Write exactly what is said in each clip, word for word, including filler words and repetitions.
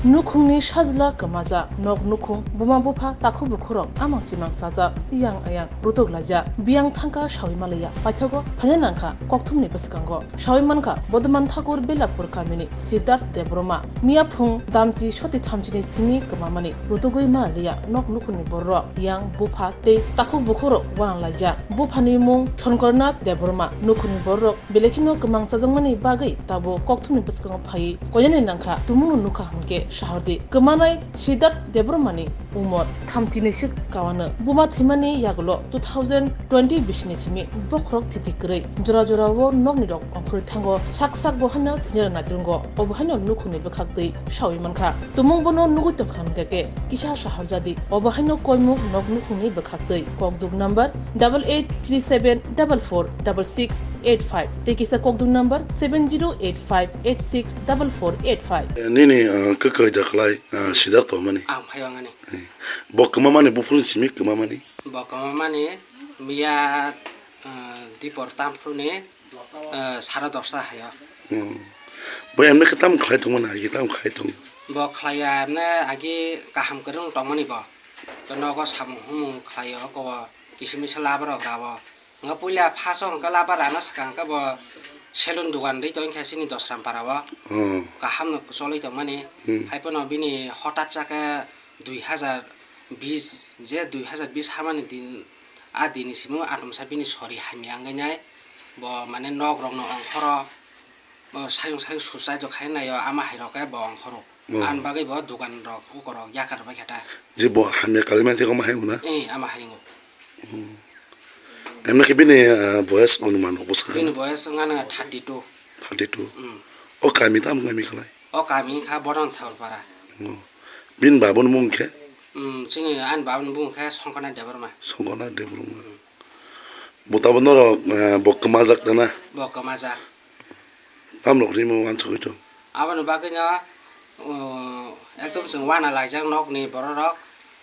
Nukhungni sajla kwmajak, nok nukhung, buma bupha, takhuk bukhurok amang chimang chajak, iyang ayang rutuk laijak, biyang thangkha sawi malaya, paithago phaina nangkha kokthumni bwskango. Sawi mankha Bodman Thakur Belapur kamini Siddharth Debbarma, miya phung damchi soti thamchini simi kwmamani rutugwi manaliya nok nukhungni bororok, yang bupha tei takhuk bukhurok uanalaijak. Buphani mung Shankarnath Debbarma, nukhungni bororok Belai kheno kwmang chajakmani bagwi tabuk kokthumni bwskango phaiwi koinani nangkha, tumungno nukha hwnkhe sahardi. Kwmanai Siddharth Debbarmani umor thamchini sik kawanw. Buma thwimani yagulo two thousand twenty bisini simi bokhorok thiti kwrwi jora jorao nokni rok ongkhorwi thango, sak sak bo haino thwinani naitrwngo, obo haino nukhungni bwkhak twi sawi mankha. Tumung bono nugwi tongkha hwnkhe khe kisa saharjadi, obo haino koimuk nok nukhungni bwkhak twi. Kokduk number double eight three seven double four double six eight five tei kisa kokduk number seven zero eight five eight six double four eight five. Nini, ah, kwkoi da khlai, ah, Siddhartha mani. Ang phai wngani. Eh, bo kwmamani buphuruni simi kwmamani? Bo kwmamani miya, ah, dipor tamphuruni, ah, sara dosta hayo. Hmm. Bo emne khe tam khlai tongmani, agi tam khlai tong? Bo khlaiya emne agi kaham kwrwng tongmani bo. To nogo samung humung khlaio, oko kisimisa laborok rabo. Nga puila phaso hwnkhe labar rana swkang khe bo salon dogan ri tongkha chini Dosram para o. Hmm. Kaham no cholwi tongmani. Hmm. Hai phano bini hotat cha khe dui hazar bis, je dui hazar bis hamani din, a dini simo atomsa bini sori hamya wngwi nai. Bo mane nok rok no ongkhoro. Bo sayung sayung suchai to khai naio, ama hai rok khe bo ongkhoro. Oh. Ani bagwi bo dogan rok, uko rok yakar bai khe ta. Je bo hamya kali man thai omo hai wngna? Eh, ama hai wngo. Hmm. Emne khe bini, ah, boyes onuman rok bwswk? Bini boyes wngano thirty two. Thirty two. Hmm. O kami tam kami khlai? O kami kha Boron Thaurpara. Oh. Bini babuni mung khe? Hmm, chini ani babuni mung khe Songkona Debbarma. Songkona Debbarma. Hmm. Bo tabuk norok, eh, bo kwmajak tana? Bo kwmajak. Tamrok rimo wansugwi tong? Aboni bagwino, uh, ekdom chwng wana laijak nokni bororok,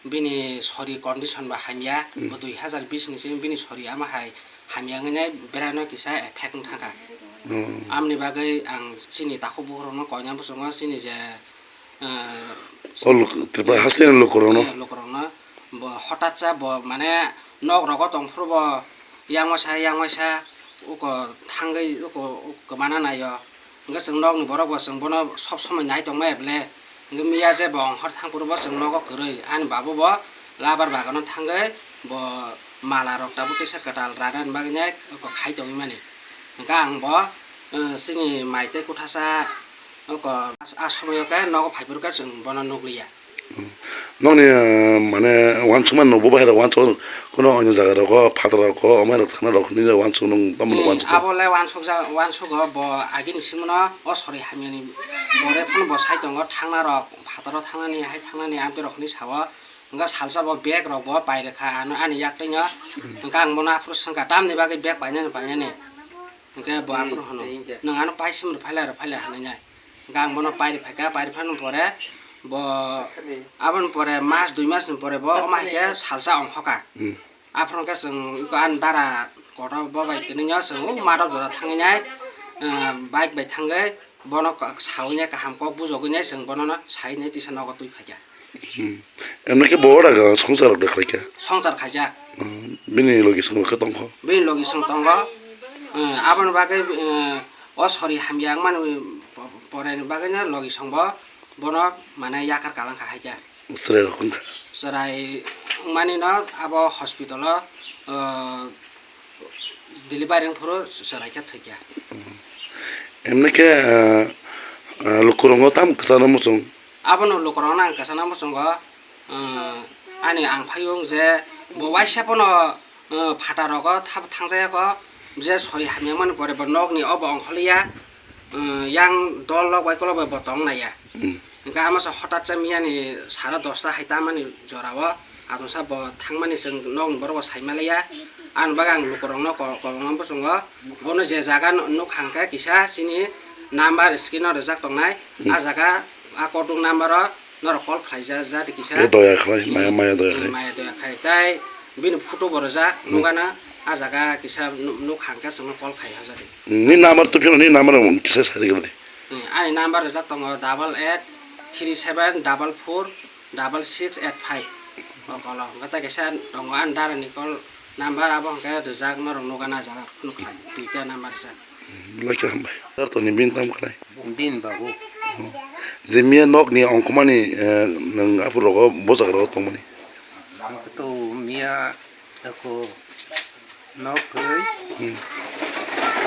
bini sori condition bo hamya, hmm, bo dui hazar bis ni simi bini sori ama hai hamya wngwi nai, beraino kisa effect wng thangkha. Hmm. Amoni bagwi ang chini takhuk bukhurokno koina bwskango chini je Ah, o luk-, Tripura hasteni lukurokno. Eh, lukurokno. Bo hotat cha bo mane nok rogo tongphuru bo yang waisa, yang waisa uko thangwi uko, uko kwmana naio. Hwnkhe chwng nokni borok bo chwng bono sob somoi nai tongmaya bwle. Hwnkhe miya je bo ongkhor thangphuru bo chwng nogo kwrwi. Ani babu bo labar bagano thangwi bo mala rok tabuk kisa kwtal rana bagwi nai uko khai tongwi mani. Hwnkhe ang bo, eh, chini mai tei kwthasa Oko a somoyo khe nogo phaiphuru khe chwng bono nukliya. Hmm. Nokni, eh, mane, uansukmani nokbo bahai rok uansuk, kuno onyo jaga rogo, phataro rogo, omai rok thangna rok hinwi uansuk nung, tamo nung uansuk. Abo le uansuk ja, uansugo bo agini simono o sori hamyani pore phano bo sai tongo, thangna rok, phataro thangnani, hai thangnani, amtwi rok hinwi sao. Wngkha salsa bo bag rok bo pai rwkha ano ani yak twi no. Hmm. Wngkha ang bono aphuru swngkha, tamni bagwi bag painani, painani. Hwnkhe bo aphuru hwno, "Nwng ano pai simi rw phailai, rw phailai," hwnwi nai. Hwnkhe ang bono pai rw phaikha, pai rw phano pore bo, aboni pore mas, dui mas ni pore bo omo hai khe salsa ongkhoka. Hmm. Aphuru khe chwng iko ani dara kotor bo bai kwrwino chwng o math o jora thangwi nai, eh, bike bai thangwi bono ka-, sawi nai kaham kok bujogwi nai chwng bono no sai nai tisa nogo twi phaikha. Hmm. Emne khe bo ora ga songsar rok de khlai kha? Songsar khaijak. Hmm. Bini logi song rok khe tongkho? Bini logi song tongo. Hmm, aboni bagwi, hmm, o sori hamya wngmani po-, poreni bagwi no logi song bo bono mane yakar kalang kha hai khe. Chwrai rok wngkha? Chwrai wngmani no abo hospital o, hmm, delivery wngphuru chwrai khe thwikha. Hmm. Emne khe, ah, ah, lukurok no tam kwchangno muchung? Abono lukurok no ang kwchangno muchungo, ah, ani ang phaiwng je bo waisa pono, ah, phataro go thap thangjaya go je sori hamya mani pore bo nokni obo ongkhorliya. Yang dol rok bai kolok bai bo tong naiya. Hmm. Hingke ama sa hotat cha miyani sara dosta hai tamani jora o, atungsa bo thangmani chwng nokni borok bo sai malaya. Ani bagwi ang lukurokno ko-, kobangma bwsongo, bono je jaga nuk hangkhe kisa chini number screen o rijak tongnai. Hmm. A jaga a kotok number o norok call khlai ja, jadi kisa. E doya khlai, maya, maya doya khlai. Maya doya khlai. Tai bini photo bo rijak, hmm, nukgana a jaga kisa nu-, nuk hangkhe chwngno call khai ha jadi. Ni number tubphino, ni number kisa sai rwgwladi. Hmm, ani number rijak tongo double eight Three seven double four double six eight five. O kolo. Hwnkhe tei kaisa tongo ani dara ni call number, abo hwnkhe rijak norok nukha na jaga phone khlai. Duita number rijak. Belai khe hambai. Sir, toni bini tamo khlai? Bini babu. Je miya nok ni ongkhormani, eh, nwng aphuru rogo bwsajak rogo tongmani? Ang to miya ako nok kwrwi. Hmm.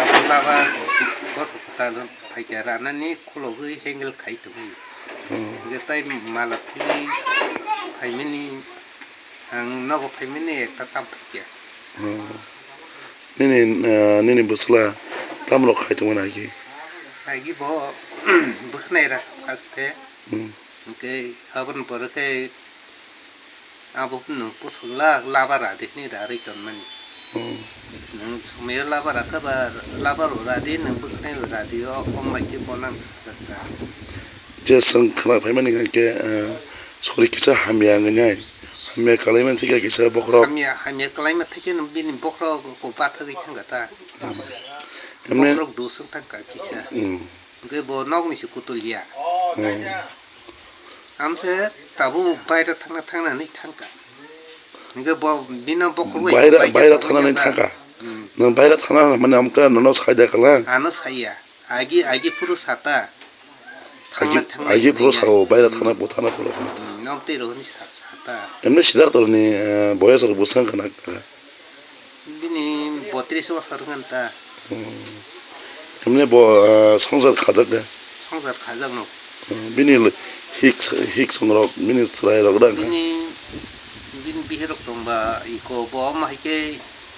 Abo laba bosok kwtal phaikha ranani khulogwi hengel khai tongwi. Hmm. Hwnkhe tai mala philwi phaimani. Ang nogo phaimani ekta tam phaikha. Hmm. Nini, eh, nini bwsla tamrok khai tongmani agi? Agi bo bwkhnai ra haste. Hmm. Hwnkhe aboni pore khe abo nwng pusuk la, laba radi hwnwi rarwi tonmani. Hmm. Nwng somoyo laba rakha ba, laba rw radi, nwng bwkhnai rw radi, o, o mai khe bo nang sakha. Je chwng khna phaimani hwnkhe, eh, sori kisa hamya wngwi nai. Hamya kalaimani thikhe kisa bokhorok. Hamya, hamya kalaima thikhe bini bokhorok ko bathagwi thangkha ta. Hmm. Emne bokhorok dusuk thangkha kisa. Hmm. Hwnkhe bo nokni se kutul ya. Hmm. Amse tabuk baira thangna thangna hinwi thangkha. Hwnkhe bo bino bokhorok bai baira, baira thangna hinwi thangkha. Hmm. Nwng baira thangna mane amkhe nono sai da kala? Ano saiya. Agi, agi phuru sata. Agi, thangna, thangna agi phuru hinwi sao, baira thangna, bo thangna phuru khna ta. Hmm, nok twi rohni sa-, sata. Emne Siddhartha ni, eh, boyas rok bwsang kana kha? Bini botris bosor wngkha ta. Hmm. Emne bo, eh, songsar khajak de? Songsar khajak no. Hmm, bini le-, hik, hik songrok, bini chwrai rok da kha? Bini, bini bihirok tongba iko bo, omo hai khe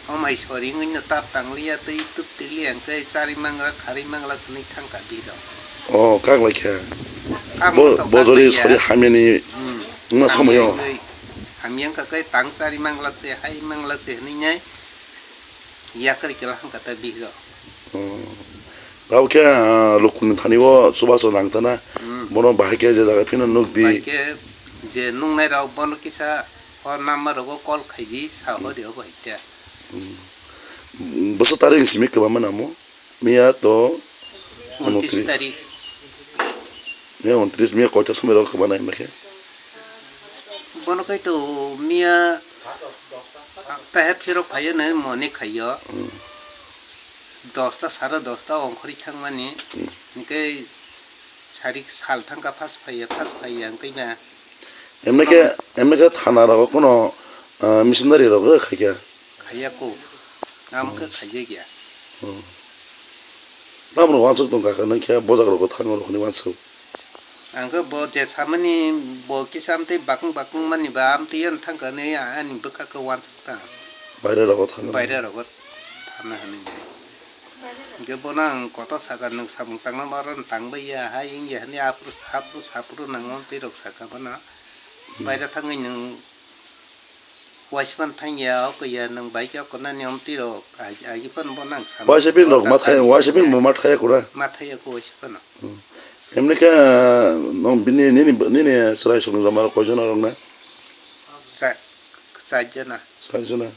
Omo hai sori wngwi no tap tangliya, tei tuk tikliya hwnkhe chari manglak, kharwi manglak hwnwi thangkha birok. O, kak lai kha. Kamo bo, tok bo kak jori lai ya. Sori hamyani. Hmm. Wngma somoyo. Hamya wngwi, hamya wngkha khe tang chari manglak se, hai manglak se hwnwi nai yakarwi kwla hwnkha ta birok. O. Tabuk khe, ah, Lukunni thani o chubachu nang tana. Hmm. Bono bahai khe je jaga phino nuk di. Bahai khe je nungnai rok bono kisa o number rogo call khaidi, sa hodi obo hai khe. Hmm. Bwswk tarik ni simi kwbangma namo? Miya to untris tarik. Miya untris, miya koita somoi rok kwbana hima khe? Bono kai to miya tahep phirok phaio ne moni khaio. Hmm. Dosta, sare dosta ongkhorwi thangmani. Hmm. Hwnkhe Sarik sal thangkha, first phaiya, first phaiya, wngkha na. Emne khe, emne khe thana rogo kono, ah, missionary rok rw khaikha? Khaiya ko. Amo khe khaijak ya. Hmm. Tamrok uansuk tong kha, nang khe bojak rogo thango rok hwnwi uansuk. Ang khe bo je samani bo kisa amtwi bakung bakung mani ba amtwi yan thangkha hwnwi ani bwkha khe uansuk ta. Baire rogo thangkha. Baire rogo thana hwnwi. Hwnkhe bono ang kotor saka, nwng samung tangna ma oro tangbai ya, hai wng ya hwnwi aphuru, aphuru saphuru nang twi rok saka bono. Hmm. Baire thangwi nwng waisa phano thang ya, oko ya, nwng bai khe oko nani om twi rok, agi, agi phano bono ang samung. Waisa bini rok ma thai, waisa bini bo ma thai kura. Ma thai ya ko waisa phano. Hmm. Emni khe, ah, nwng bini, nini, nini chwrai songni joma rok koi jona rok na? Cha-, char jona. Char jona.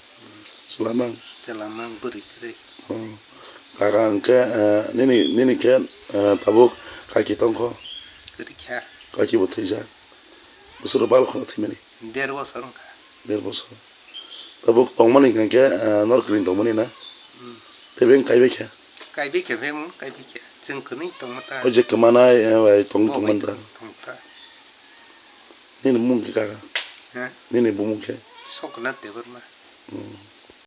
Chwlamang. Chwlamang bwrwi kwrwi. Hmm. Kaka hwnkhe, eh, nini, nini khe, eh, tabuk kaki tongkho? Kwrwi kha. Kaki bo thwijak. Bwswk rok bal kheno thwimani? Der bosor wngkha. Der bosor. Tabuk tongmani hwnkhe, eh, nor kwrwi tongmani na? Hmm. Tei beng kaibai khe? Kaibai khe beng, kaibai khe. Chwng kwrwi tongma ta. O je kwmanai, eh, bai tong, tongmani ta. Tong ta. Nini bumung khe kaka? He? Nini bumung khe? Soknath Debbarma. Hmm.